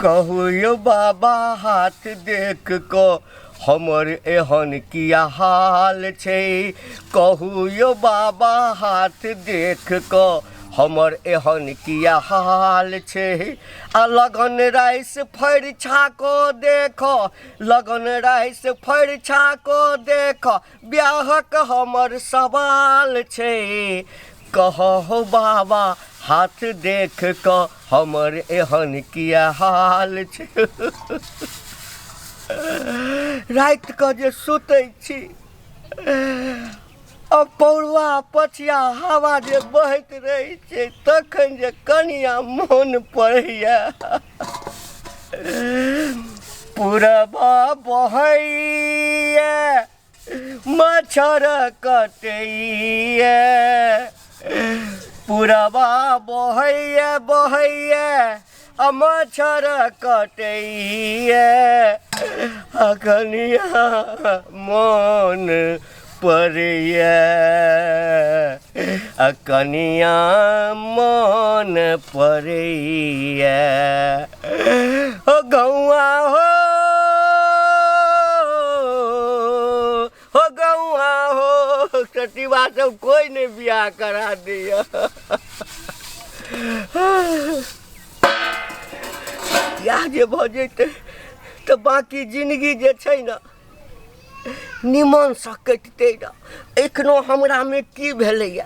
कहू यौ बाबा हाथ देख कऽ हमर एहन किया हाल छै कहू यौ बाबा हाथ देख कऽ हमर एहन किया हाल छै आ लगन राइस फरिछा कऽ देख लगन राइस फरिछा कऽ देख ब्याहक हमर सवाल छै कहहो बाबा हाथ देख कऽ हमर एहन किया हाल छै राति कऽ जे सुतै छी आ पौरवा पछिया हवा जे बहैत रहै छै तखन जे कनिया मोन पड़ैया पुरबा बहैया मच्छर कटैया पुरबा बहैया बहैया आ मच्छर कटैया आ कनिया मोन पड़ैया आ कनिया मोन पड़ैया ओ गौआ हो हो गौआ हो सतीवा सब कोई नहीं बियाह करा दिया बियाह जे भऽ जैतै तऽ बाँकी जिनगी जे छै ने निमनसँ कटितै रहए एखनो हमरामे की भेलैए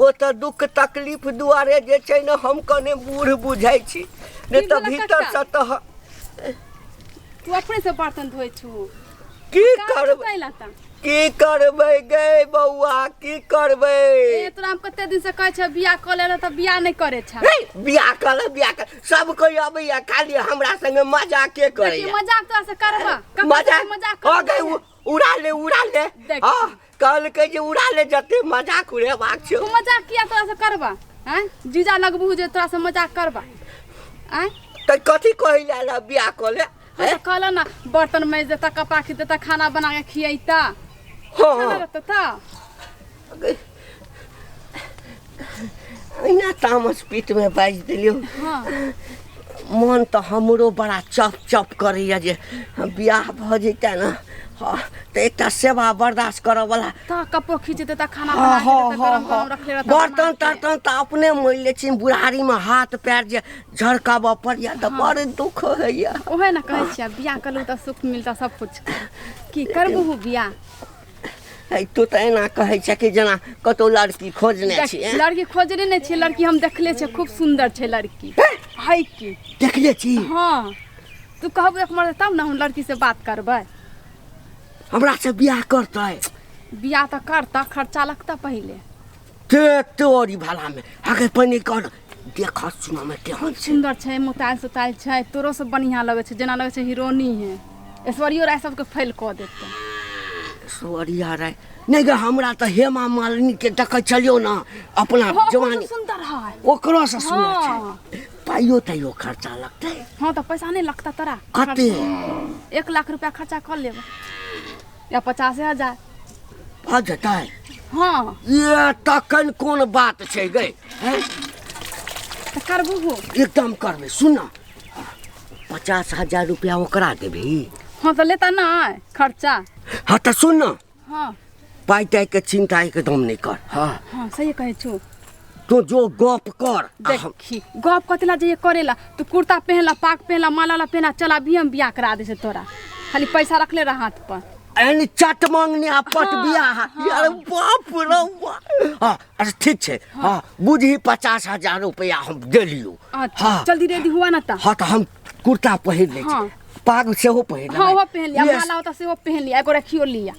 ओ तऽ दुःख तकलीफ दुआरे जे छै ने हम कने बूढ़ बुझाइ छी नहि की तऽ भेलै भीतरसँ कक्का? तऽ तू अपने से बर्तन धोइ छु की का करबै कैला ता की करबै गे बौआ की करबै ए तोरा हम कते दिन से कहै छै बियाह कऽ ले तऽ बियाह नहि करे छ हे, बियाह कर ले, बियाह कर सब कोई अबैया खाली हमरा संगे मजाके देखी करैया मजाक तोरा से करबा कक्का मजाक से मजाक हो करबा गई उड़ा ले उड़ा ले देख। हाँ कहलकै जे उड़ा ले जते मजाक उड़ेबाक छौ तू मजाक किया तोरा से करबा आँय जीजा लगबू जे तोरा से मजाक करबा आँय तऽ कथी कहै लए आयल बियाह कऽ ले हाँ तऽ कहल ना बर्तन माजि देता कपड़ा खींच देता खाना बना के खियैता हाँ खाना रहता तऽ अहिना तामस पीठमे बाजि देलियौ हाँ मन तऽ हमरो बड़ा चप चप करैए जे बियाह भऽ जैते ने हँ तऽ एकटा सेवा बर्दाश्त करऽवला तऽ कपड़ो खींच देता खाना हँ बना के हँ देता हँ गरम हँ गरम रखले रहता बर्तन बना के। तर्तन तऽ अपने मोलि लै छी बुढ़ारीमे हाथ पैर जे झरकाबऽ पड़ैए तऽ बड़ दुख होइए ओहे ने कहै छियै बियाह करलू तऽ सुख मिलता सब कुछ की करबू बियाह है तू तऽ एना कहै छै कि जेना कतहु लड़की खोजने देख, छी हैं? लड़की खोजने नहि छियै लड़की हम देखले छियै खूब सुन्दर छै लड़की है की देखले छी हाँ तू कहबू एक मरद तब ने हम लड़की से बात करबै हमरा से बियाह करतै बियाह तऽ करता खर्चा लगता पहिले ते तोरी भालामे आगे पहिने कर देख सुनमे केहन छै सुन्दर छै मोतायल सोतायल छै तोरो से बढ़िआँ लगै छै जेना लगै छै हीरोनी है ऐश्वर्यो राय सबके फेल कऽ देतै ऐश्वर्या राय नहि गे हमरा तऽ हेमा मालिनी के देखै छलियौ ने अपना हाँ, जवानी सुन्दर है ओकरो से सुन्दर छै हाँ। पाइयो ताइयो खर्चा लगतै हाँ तऽ पैसा नहीं लगता तोरा कते 1 लाख रुपया खर्चा कर लेब या 50,000 भऽ जेतै हाँ ये तखन कोन बात छै गे हैं? तऽ करबू हो एकदम करबै सुन न 50,000 रुपया ओकरा देबही हाँ तऽ लेता नहीं खर्चा हाँ तऽ सुन न हाँ पाइ ताइके चिन्ता एकदम नहि कर हाँ हाँ सही कहै छु तू जो गप कर आ हम देखी गप कथी ला जाइए करेला तू कुर्ता पहनला पाग पहनला माला वाला पहनला चल अभी हम बियाह करा दे छै तोरा खाली पैसा रखले रह हाथ पर एहन चट मांगने आ पट हाँ, बियाह यार बाप रे बाप हाँ अच्छा ठीक छै हाँ बुझही 50,000 रुपया हम देलियौ अच्छा हाँ जल्दी रेडी हुआ ना ता हाँ तऽ हम कुर्ता पहिर लै छी हाँ। पाग सेहो पहिर हाँ लेबै वो पहन लिया Yes, माला होता से वो पहन लिया एगो रखियो लिया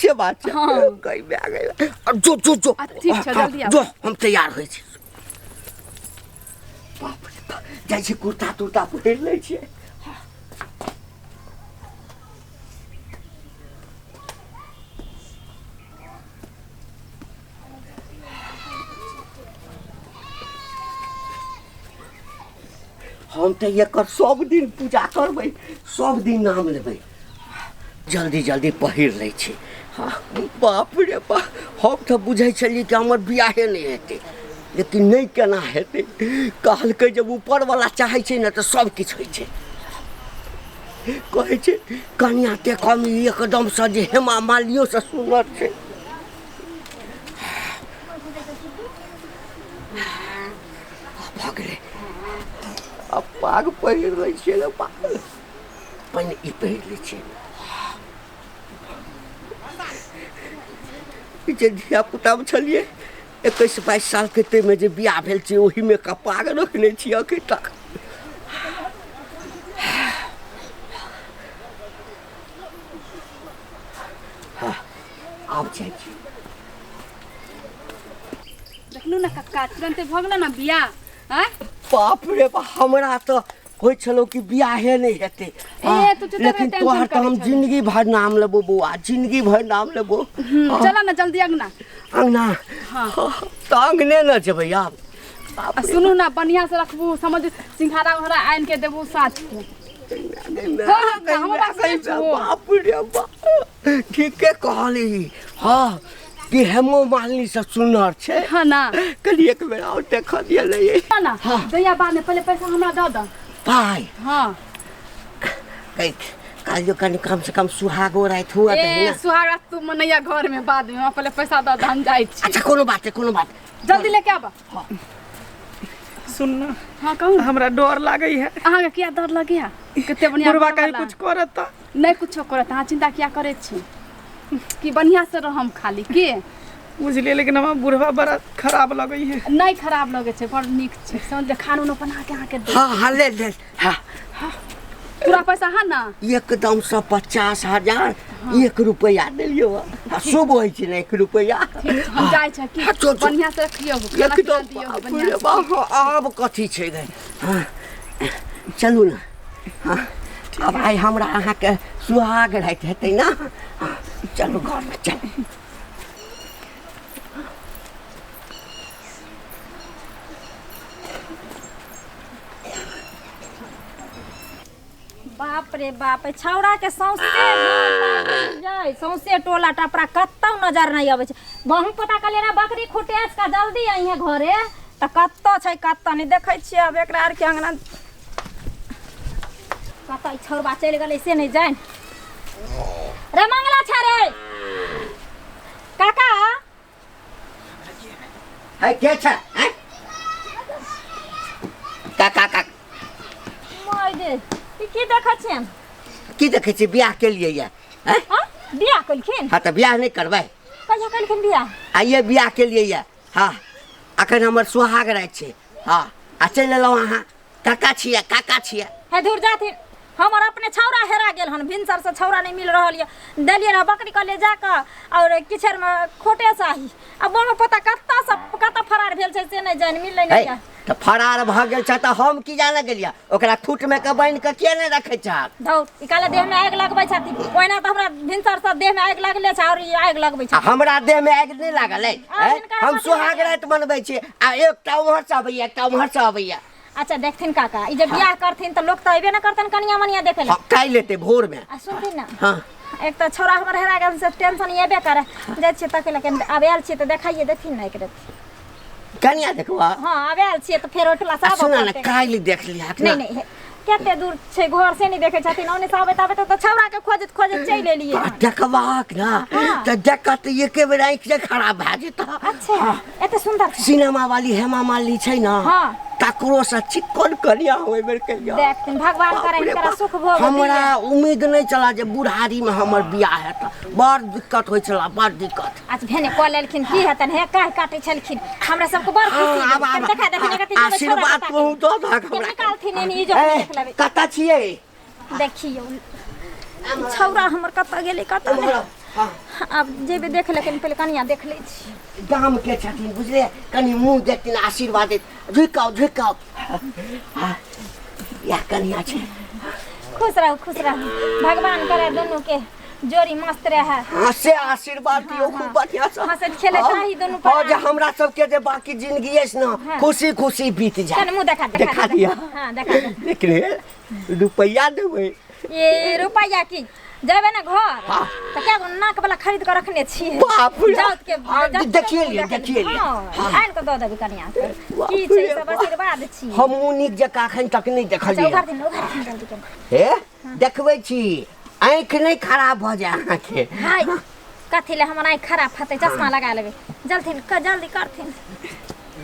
से बात छै हाँ। गई बे गई अब जो जो जो आ, ठीक छै, हाँ, जल्दी आउ। जो हम तैयार होइ छी बाप रे बाप जाइ छी कुर्ता तुर्ता पहिर लै छियै हम तऽ एकर सब दिन पूजा करबै सब दिन नाम लेबै जल्दी जल्दी पहिर लै छी हँ बाप रे बाप हम तऽ बुझै छलियै कि हमर बियाहे नहि हेतै लेकिन नहि केना हेतै। कहलकै जब ऊपरवला चाहै छै ने तऽ सब किछु होइ छै। कहै छै कनिया देखऽमे एकदमसँ जे हेमा मालिनीयोसँ सुन्दर छै। भऽ गेलै, आब पाग पहिर लै छियै ने, पाग पहिने ई पहिर लै छियै। ई जे धियापुतामे छलियै 21-22 सालके, ताहिमे जे बियाह भेल छै ओहिमे का पाग रखने छी अखन तक। हाँ, आब जाइ छी। देखलू ने कक्का, तुरन्ते भऽ गेलै ने बियाह? आँय बाप रे बाप, हमरा तऽ होइ छलौ कि बियाहे नहि हेतै। ए, तू तऽ लेकिन टेंशन तोहर तऽ करै हम छलै। जिंदगी भर नाम लेबो बौआ, जिंदगी भर नाम लेबो। चल ने जल्दी अंगना। अंगना? हाँ। तऽ अंगने ने जेबै आब। आ सुनू ने, बढ़िआँ से रखबू, समझ, सिंघाड़ा उंघाड़ा आनि के देबू साँझ के। हाँ, हाँ, हमर बात सुनै छहो? बाप रे बाप, ठीके कहली। हाँ, कि हेमो मालिनी से सुनर छै। हाँ ना। कनि एक बेर आओर देख दिअ ने। ना हाँ। दैया बाद में, पहले पैसा हमरा दऽ दऽ। पाइ? हाँ। काल्हि कनि कम से कम सुहागो राति हुआ दही ए ने। सुहाग रात तू मनैया घर में बाद में, हमरा पहले पैसा दऽ दऽ, हम जाइ छी। अच्छा, कोनो बात नहि, कोनो बात नहि। जल्दी लेके आबऽ। सुन ना। हाँ, कहू। हमरा डर लागै है। अहाँके किया डर लगैया? कते बढ़िआँ बुढ़वा कहीं घरवाला। कुछ करत तऽ? नहि कुछो करत, अहाँ चिंता किया करै छी? कि बढ़िआँ से रहम खाली के बुझलियै, लेकिन हमरा बुढ़वा बड़ा खराब लगै है। नहि खराब लगै छै, बड़ नीक छै, समझ, खाना उना बना के अहाँके दे। हाँ हाँ, ले ले, हाँ। पूरा पैसा है ना? एकदम से 50,000 एक रुपैआ देलियौ। आ शुभ होइ छै ने एक रुपैआ। ठीक, हम जाइ छै की। हाँ, चल, चल। बढ़िआँ से रखियौ, खाना पीना एकदम दियौ बाप बढ़िआँ रे से। बाप, आब कथी छै गे? हाँ, चलू ने। हाँ, आब आइ हमरा अहाँके सुहाग राति हेतै ने। हाँ, चलू घरमे चलू। बाप रे बाप, ए छौड़ा के सौंसे गाँव जाय, सौंसे टोला टपरा कतौ नजर नहीं अबै छै। बहु पता कलियै ना बकरी खुटेस का जल्दी अइहे घरे, तऽ कतौ छै कतौ नहीं देखै छियै। आब एकरा आरके अंगना कतौ ई छौड़बा चलि गेलै से नहीं जानि। रे मंगला छै रे काका। है के छै हैं? काका का माय दे, ई की देखै छियन? की देखै छी? बियाह के लिए ये हैं? हाँ, बियाह केलखिन? हाँ, तऽ बियाह नहि करबै? कहिया केलखिन बियाह? आइए बियाह के लिए ये। हाँ, अखन हमर सुहाग राति छै। हाँ, आ चलि एलहुँ अहाँ। काका छियै, काका छियै। हे दूर जाथिन, हमर अपने छौड़ा हेरा गेल हन, भिनसर से छौड़ा नहीं मिल रहल ये। देलियै रह बकरी कहलियै जाकऽ और किछेरमे खोटे चाही, आ बम पता कत्ता से कत्ता फरार भेल छै से नहीं जानि, मिललै है नहीं ये। तऽ फरार भऽ गेल छै तऽ हम की जाने गेलियै? ओकरा खूटमे के बान्हि कऽ किया नहि रखै छहक? धौ, ई काले देहमे आगि लगबै छथिन। ओहिना तऽ हमरा भिनसर से देहमे आगि लगले छै और ई आगि लगबै आ छै। हमरा देहमे आगि नहि लागल अइ? आ हैं? हिनकर हम कथी सुहाग लागल? राति मनबै छी आ एकटा उम्हरसँ अबैया, एकटा उम्हरसँ अबैया। अच्छा देखथिन काका, ई जे बियाह करथिन तऽ लोक तऽ अयबे ने करतन कनिया मनिया देखे लए। हाँ, काल्हि एतै भोरमे। आ सुनथिन ने। हाँ। एक तऽ छौड़ा हमर हेरा गेल से टेंशन एबे करे। जाइ छियै तकै लए कनि, आब आयल छियै तऽ देखाइए देथिन ने एक रत्ती। कनिया देखबा? हाँ, आब आयल छियै तऽ फेर ओहिठुला आ सब सुना ने, करतै। काल्हि देख लिहक नहि ने। नहि, कते दूर छै घर से नहि देखै छथिन, ओने से आबैत आबैत तऽ छौड़ा के खोजैत खोजैत चलि एलियै आ हन। देखबाक ने। हाँ। तऽ देखत तऽ एके बेर आँखि जे खराब भए जेतह। अच्छा। हाँ। एते सुन्दर छै? सिनेमा वाली हेमा मालिनी छै ने, हाँ। तकरो से चिक्कन कनिया होय बेर कहिया। देखथिन भगवान बाप करे रे हिनकरा बाप, सुख भोग हमरा दिए। उम्मीद नहीं चला जे बुढ़ारी में हमर बियाह हेत। बड़ दिक्कत होइ छला, बड़ दिक्कत। अच्छा भेने कऽ लेलखिन की हेतन? हे काहे काटै छलखिन, हमरा सबके बड़ खुशी हाँ, भेल। आब कनि देखा देखिन एक रत्ती जेबै छौड़ा आशीर्वाद के तोहूँ दऽ दहक के हमरा। निकालथिन एनी इज्जत ए, देख लेबै। कतऽ छियै? देखियौ छौड़ा हमर कतऽ गेलै कतऽ नहि। हाँ। आब जेबै देख ले, कनि पहिले कनिया देख लै छी। गाम के छथिन बुझलियै, कनि मुँह देखथिन आशीर्वाद देत। झुकाउ झुकाउ। हाँ, इएह कनिया छै। खुश रहू, खुश रहू, भगवान करे दुनू के जोड़ी मस्त रहे। हाँ, से आशीर्वाद दियौ खूब बढ़िया से। हँसैत खेलैत रही दुनू हाँ, जे प्राणी। हमरा सबके जे बाकी जिंदगी अछि ने हाँ। खुशी खुशी बीत जाय। कनि मुँह देखा दे, देखा दिअ। हाँ, देखा दे। लेकिन हे, रुपैआ देबै? ए रुपैआ की जेबै ने घर हाँ। तऽ कए गो नाक वाला खरीद कऽ रखने छियै। बाप रे। जाउत के। हाँ, जाउत के देखिए लिअ, देखिए लिअ। हाँ, हाँ। आनि कऽ दऽ देबै कनिया के। की छै, ई सब आशीर्वाद छी। हमहूँ नीक जकाँ एखन तक नहि अच्छा, देखलियै। उघार दिन, उघार दिन जल्दी के। हे, देखबै छी, आँखि नहि खराब भऽ जाय अहाँके। हाय, कथी ले हमर आँखि खराब हेतै? चश्मा लगा लेबै। जल्दी जल्दी करथिन।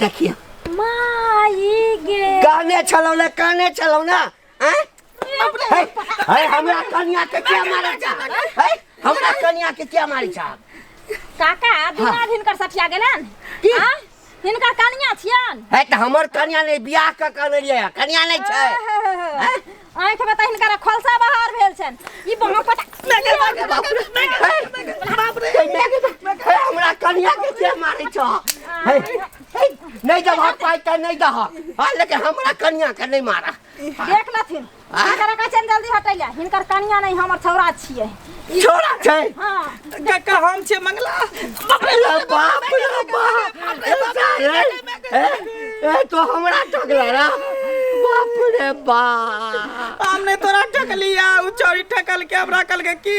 देखियौ। माई गे। कहने छलहुँ ने, कहने छलहुँ ने, आँय? हे, हे, हमरा कनिया के किया मारै छह? हे, हमरा कनिया के किया मारै छह? काका, दिमाग हिनकर सठिया गेलनि। की? आँय? हिनकर कनिया छियनि। हे, तऽ हमर कनिया नहि, बियाह कऽ कऽ अनलियै, कनिया नहि छै। आँखि में तऽ हिनकर खोलसा बाहर भेल छनि। ई बहुत पता। बाप रे। हे, हमरा कनिया के किया मारै छह? हे, हे, नहि देबहक पाइ तऽ नहि दहक, हँ, लेकिन हमरा कनिया के नहि मारह। देख लथिन। हिनकर कहै छनि जल्दी हटै ले। हिनकर कनिया नहि, हमर छौड़ा छियै। छोड़ा छै? हाँ। काका, हम छियै मंगला। अरे बाप रे बाप, ए साले, ए, ए तो हमरा ठकला रे, बाप रे बाप। हम नहीं तोरा ठकलिया, उ चोरी ठकल के हमरा कहलकै कि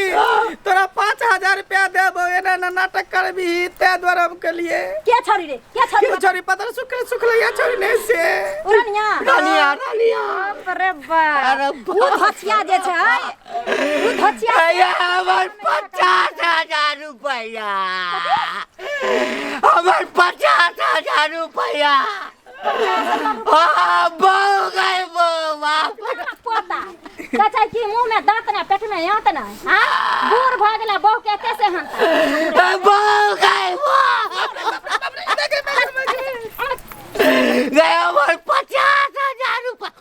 तोरा 5000 रुपया देबो, एना एना नाटक करबी, ताहि दुआरे हम केलिए। के छौड़ी रे, के छौड़ी? के चोरी पता सुखले सुखले चोरी नहीं से। उड़निया। रानिया, रानिया। बाप रे बाप। अरे। उ धोचिया जे छै, उ धोचिया। अरे, हमर 50,000 रुपया, हमर 50,000 रुपया, हाँ, बहु गए बहु, बाप। पोता कहै कि मुँह में दांत ना, पेट में आंत ना। हाँ, बूढ़ भऽ गेला, बहू के एते से हनता। बहु गए, बहु गए, हमर 50,000 रुपया।